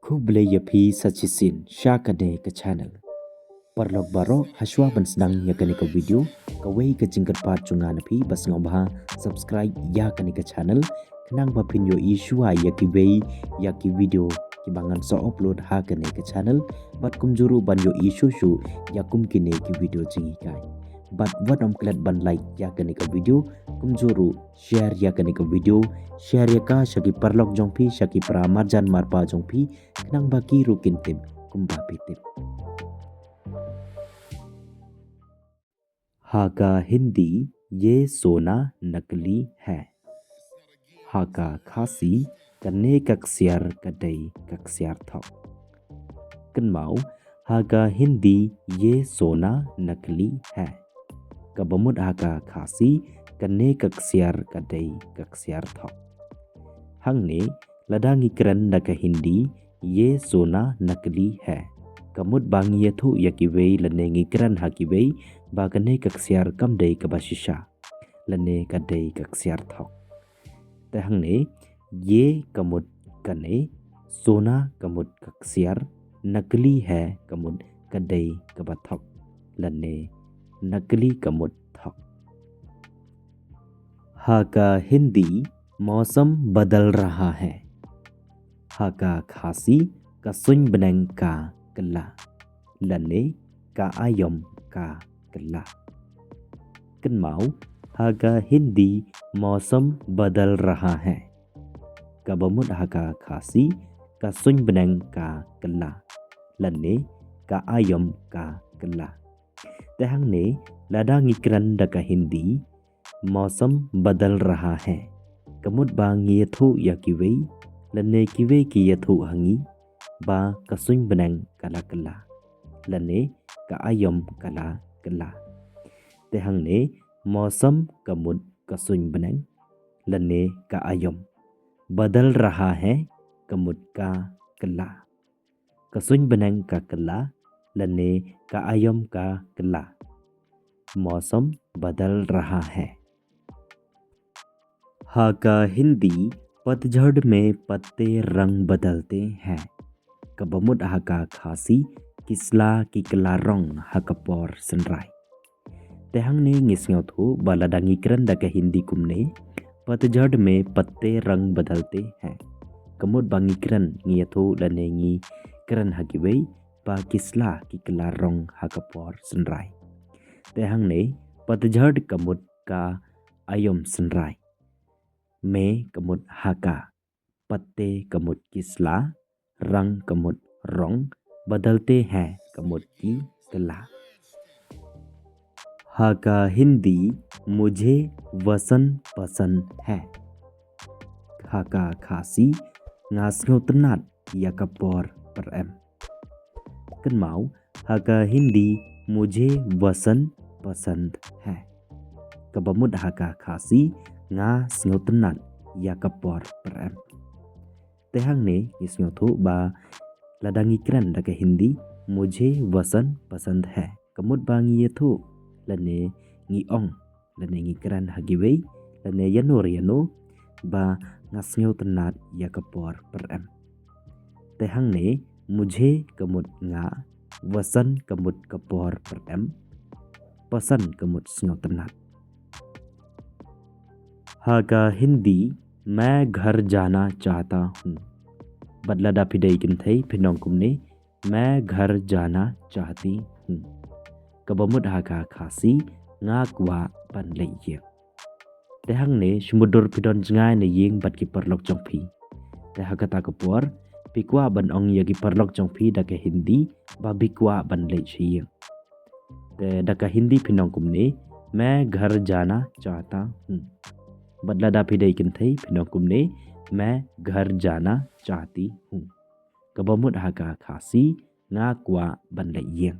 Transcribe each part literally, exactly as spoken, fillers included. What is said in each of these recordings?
Khublei ïa phi sa shisien sha kane ka channel. Paralok baroh, hashwa ban sdang ïa kane ka video, kawei ka jingkyrpad jong nga na phi ba sngewbha subscribe ïa kane ka channel, khnang ba phin ïohi shuwa ïa kiwei ïa ki video kiba ngan sa upload ha kane ka channel, bad kumjuh ruh ban ïohi shuh shuh ïa kum kine ki video jinghikai. Bad wat ym klet ban like ïa kane ka video, kumjuh ruh share ïa kane ka video, share ïa ka sha ki paralok jong phi, sha ki para marjan marpa jong phi, khnang ba ki ruh kin tip kumba phi tip. Ha ka Hindi, ये सोना नकली है. Ha ka Khasi, kane ka ksiar ka dei ka ksiar thok. Kynmaw, ha ka Hindi, ये सोना नकली है. Kaba mut ha ka Khasi, kane ka ksiar ka dei ka ksiar thok. Hangne, lada ngi kren da ka Hindi, ये सोना नकली है. Ka mut ba ngi ïathuh ïa kiwei lane ngi kren ha kiwei ba kane ka ksiar kam dei kaba shisha, lane ka dei ka ksiar thok. Te hangne, ये ka mut kane, सोना ka mut ka ksiar, नकली है ka mut ka dei kaba thok, lane नकली ka mut thok. Ha ka Hindi, मौसम बदल रहा है. Ha ka Khasi, ka suiñ bneng ka kylla, lane ka aïom ka kylla. Kynmaw, ha ka Hindi, मौसम बदल रहा है. Kaba mut ha ka Khasi, ka suiñ bneng ka kylla, lane ka aïom ka kylla. Te hangne, lada ngi kren da ka Hindi, मौसम बदल रहा है. Ka mut ba ngi ïathuh ïa kiwei, lane kiwei ki ïathuh ha ngi, ba ka suiñ bneng ka la kylla, lane ka aïom ka la kylla. Te hangne, मौसम ka mut ka suiñ bneng, lane ka aïom. बदल रहा है, ka mut ka kylla. Ka suiñ bneng ka kylla, lane ka aïom ka kylla. मौसम बदल रहा है. Ha ka Hindi, पतझड़ में पत्ते रंग बदलते हैं. Kaba mut ha ka Khasi, ki sla ki kylla rong ha ka por synrai. Te hangne ngi sngewthuh ba lada ngi kren da ka Hindi kumne, पतझड़ में पत्ते रंग बदलते हैं. Ka mut ba ngi kren, ngi ïathuh lane ngi kren ha kiwei ba ki sla ki kylla rong ha ka por synrai. Te hangne, पतझड़ ka mut ka aïom synrai. में ka mut ha ka. पत्ते ka mut ki sla, रंग ka mut rong, बदलते हैं ka mut ki kylla. Ha ka Hindi, मुझे वसंत पसंद है. Ha ka Khasi, nga sngewtynnat ïa ka por pyrem. Kynmaw, ha ka Hindi, मुझे वसंत पसंद है. Kaba mut ha ka Khasi, nga sngewtynnat ïa ka por pyrem. Te hangne ngi sngewthuh ba lada ngi kren da ka Hindi, मुझे वसंत पसंद है, ka mut ba ngi ïathuh lane ngi ong lane ngi kren ha kiwei lane ïano re ïano ba nga sngewtynnat ïa ka por pyrem. Te hangne, मुझे ka mut nga, वसंत ka mut ka por pyrem, पसंद ka mut sngewtynnat. Ha ka Hindi, मैं घर जाना चाहता हूँ. Bad lada phi dei kynthei phin ong kumne, मैं घर जाना चाहती हूँ. Kaba mut ha ka Khasi, nga kwah ban leit ïing. Te hangne shu mutdur phi don jngai na ïing bad ki paralok jong phi. Te ha kata ka por, phi kwah ban ong ïa ki paralok jong phi da ka Hindi ba phi kwah ban leit sha ïing. Te da ka Hindi phin ong kumne, मैं घर जाना चाहता हूँ. Bad lada phi dei kynthei phin ong kumne, मैं घर जाना चाहती हूँ. Kaba mut ha ka Khasi, nga kwah ban leit ïing.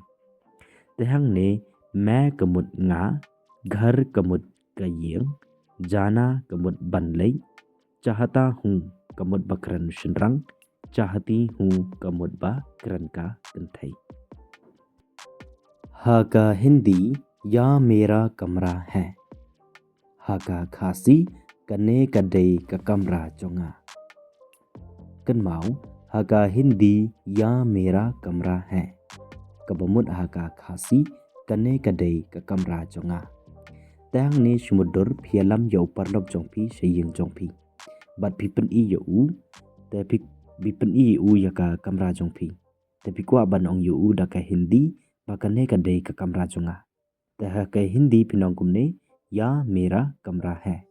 Te hangne, मैं ka mut nga, घर ka mut ka ïing, जाना ka mut ban leit, चाहता हूँ ka mut ba kren u shynrang, चाहती हूँ ka mut ba kren ka kynthei. Ha ka Hindi, या मेरा कमरा है. Ha ka Khasi, kane ka dei ka kamra jong nga. Kynmaw, Ha ka Hindi, "Ya mera kamra hai." Kaba mut ha ka Khasi, "Kane ka dei ka kamra jong nga." Te hangne shu mutdur phi ïalam ïa u paralok jong phi sha ïing jong phi. Bad phi pyni ïa u, te phi, phi pyni ïa u ïa ka kamra jong phi. Te phi kwah ban ong ïa u da ka Hindi ba kane ka dei ka kamra jong nga. Te ha ka Hindi phin ong kumne, "Ya mera kamra hai."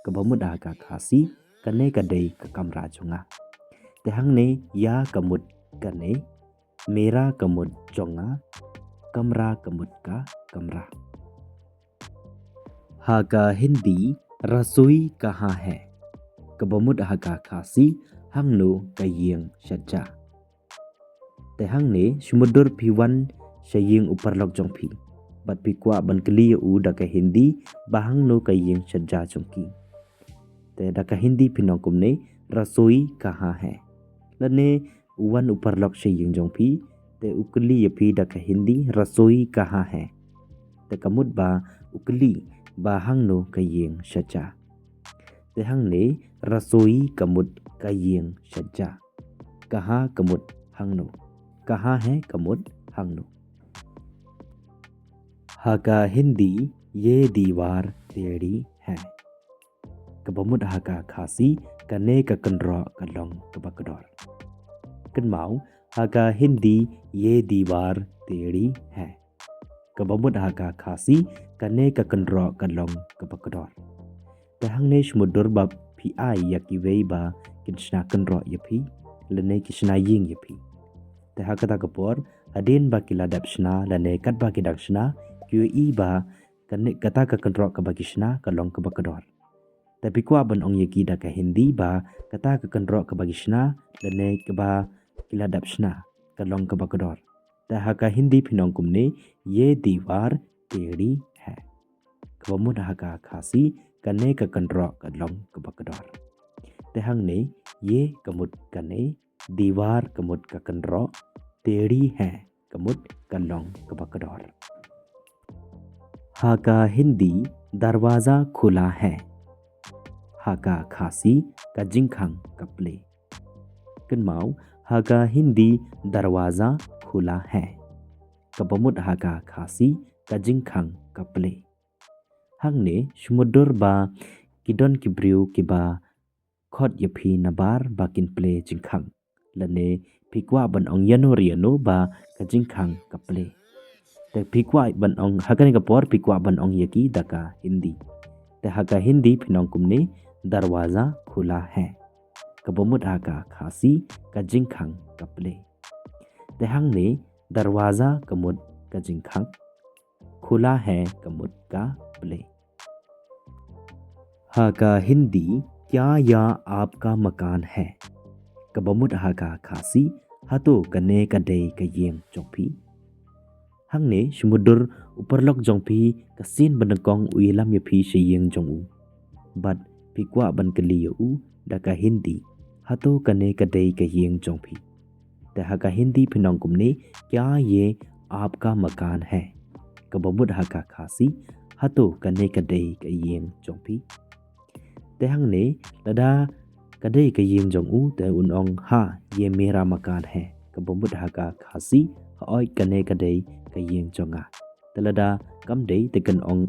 Kaba mut ha ka Khasi, "Kane ka dei ka kamra jong nga." Te hangne, "Ya" ka mut kane, "mera" ka mut jong nga, "kamra" ka mut ka kamra. Ha ka Hindi, "Rasoi kahan hai?" Kaba mut ha ka Khasi, "Hangno ka ïing shet ja?" Te hangne, shu mutdur phi wan sha ïing u paralok jong phi. Bad phi kwah ban kylli ïa u da ka Hindi ba hangno ka ïing shet ja jong ki. Te da ka Hindi phin ong kumne, "Rasoi kahan hai?" Lane u wan u paralok sha ïing jong phi, te u kylli ïa phi da ka Hindi, "Rasoi kahan hai?" Te ka mut ba u kylli ba hangno ka ïing shet ja. Te hangne, "Rasoi" ka mut ka ïing shet ja. "Kahan" ka mut hangno. "Kahan hai" ka mut hangno. Ha ka Hindi, "Ye deewar tedi hai." Kaba mut ha ka Khasi, "Kane ka kynroh ka long kaba kdor." Kynmaw, ha ka Hindi, "Ye deewar tedi hai." Kaba mut ha ka Khasi, "Kane ka kynroh ka long kaba kdor." Te hangne shu mutdur ba phi ai ïa kiwei ba kin shna kynroh ïa phi, lane ki shna ïing ïa phi. Te ha kata ka por, hadien ba ki la dep shna, lane katba ki dang shna, ki ïohi ba kane, kata ka kynroh kaba ki shna ka long kaba kdor. Te phi kwah ban ong ïa ki da ka Hindi ba kata ka kynroh kaba ki shna, lane kaba ki la dep shna, ka long kaba kdor. Te ha ka Hindi phin ong kumne, "Ye deewar tedi hai." Kaba mut ha ka Khasi, "Kane ka kynroh ka long kaba kdor." Te hangne, "Ye" ka mut kane, "deewar" ka mut ka kynroh, "tedi hai" ka mut ka long kaba kdor. Ha ka Hindi, "Darwaza khula hai." Ha ka Khasi, "Ka jingkhang ka plie." Kynmaw, ha ka Hindi, "Darwaza khula hai." Kaba mut ha ka Khasi, "Ka jingkhang ka plie." Hangne shu mutdur ba ki don ki briew kiba khot ïa phi nabar ba kin plie jingkhang. Lane phi kwah ban ong ïano re ïano ba ka jingkhang ka plie. Te phi kwah ban ong, ha kane ka por phi kwah ban ong ïa ki da ka Hindi. Te ha ka Hindi phin ong kumne, "Darwaza khula hai." Kaba mut ha ka Khasi, "Ka jingkhang ka plie." Te hangne, "Darwaza" ka mut ka jingkhang, "khula hai" ka mut ka plie. Ha ka Hindi, "Kya ya aapka makaan hai?" Kaba mut ha ka Khasi, "Hato kane ka dei ka ïing jong phi?" Hangne shu mutdur u paralok jong phi ka sien ba nyngkong u ïalam ïa phi sha ïing jong u. Bad phi kwah ban kylli ïa u da ka Hindi, "Hato kane ka dei ka ïing jong phi?" Te ha ka Hindi phin ong kumne, "Kya ye aapka makaan hai?" Kaba mut ha ka Khasi, "Hato kane ka dei ka ïing jong phi?" Te hangne, lada ka dei ka ïing jong u, te un ong, "Ha, ye mera makaan hai." Kaba mut ha ka Khasi, "Hooid, kane ka dei ka ïing jong nga." Te lada kam dei, te kan ong,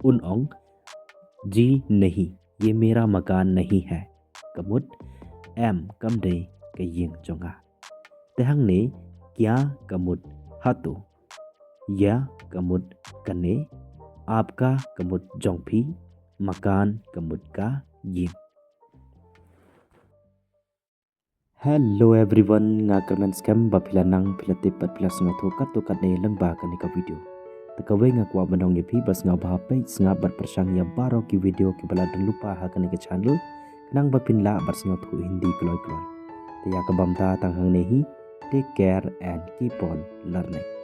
un ong, "Ji nahi, ye mera makaan nahi hai." Ka mut, "Em, kam dei ka ïing jong nga." Te hangne, "Kya" ka mut hato, "Ya" ka mut kane, "Aapka" ka mut jong phi, "Makaan" ka mut ka ïing. Hello everyone, nga kyrmen skhem ba phi la nang, phi la tip bad phi la sngewthuh katto katne lyngba kane ka video. Te kawei nga kwah ban ong ïa phi ba sngewbha peit, sngap bad pyrshang ïa baroh ki video kiba la don lypa ha kane ka channel, khnang ba phin lah bad sngewthuh Hindi kloi kloi. Te ïa kaba mynta tang hangne hi, take care and keep on learning.